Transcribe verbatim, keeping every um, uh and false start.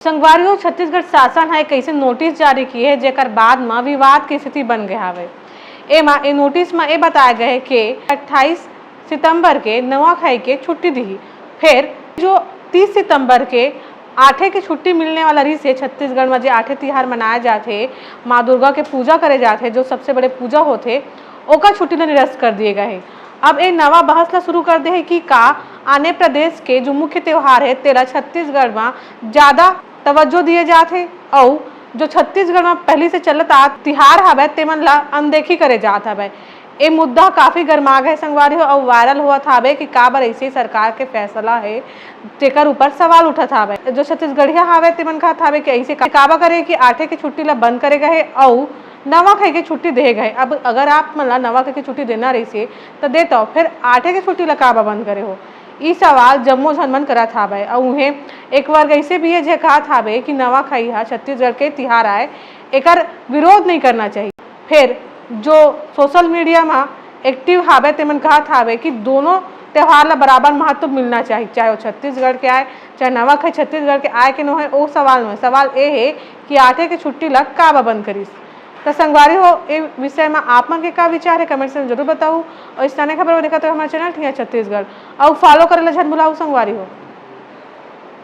संगवारी हो, छत्तीसगढ़ शासन ह एक अइसे नोटिस जारी किए हे, जेकर बाद म विवाद के स्थिति बन गए हावय। एमा ए नोटिस म ए बताए गए हे कि अट्ठाईस सितंबर के नवाखाई के छुट्टी दिही, फेर जो तीस सितंबर के आठे के छुट्टी मिलने वाला रहिस हे, छत्तीसगढ़ म जे आठे तिहार मनाए जाथे, माँ दुर्गा के पूजा करे जाथे, जो सबसे बड़े पूजा होथे, ओकर छुट्टी ल निरस्त कर दिए गए हे। अब ए नवा बहस ल शुरू कर दे हे कि का आने प्रदेश के जो मुख्य त्योहार हे, तेला छत्तीसगढ़ म ज्यादा तवज्जो दिए जात हे, अउ जो छत्तीसगढ़ म पहिली से चलत आ तिहार हवय, तेमन ला अनदेखी करे जात हवय। ए मुद्दा काफी गरमा गए संगवारी हो, अउ वायरल होवत हावे कि काबर ऐसे सरकार के फैसला हे, तेकर ऊपर सवाल उठत हावे। जो छत्तीसगढ़िया हावे, तेमन कहत हावे कि ऐसे का-, काबर करे कि आठे के छुट्टी ला बंद करे गए हे अउ नवाखाई के छुट्टी दे गए। अब अगर आप मन ला नवाखाई के छुट्टी देना रहिसे, त देतव, फिर आठे के छुट्टी ला काबर बंद करे हो? ई सवाल जम्मो झन मन करत हावय। अउ उहें एक वर्ग ऐसे भी हे, जे कहत हावे कि नवाखाई ह छत्तीसगढ़ के तिहार आय, एकर विरोध नहीं करना चाहिए। फिर जो सोशल मीडिया म एक्टिव हावे, तेमन कहत हावे कि दोनों त्योहार ला बराबर महत्व मिलना चाहिए, चाहे वो छत्तीसगढ़ के आय, चाहे नवाखाई छत्तीसगढ़ के आय के नोहे, वो सवाल नोहे। सवाल ए हे कि आठे के छुट्टी ला काबर बंद करिस। त संगवारी हो, ए विषय म आप मन के का विचार हे, कमेंट से जरूर बताऊ। और इस तरह खबर देखत रहो हमारे चैनल ठिया छत्तीसगढ़, और फॉलो करे ला झन भुलाऊ संगवारी हो।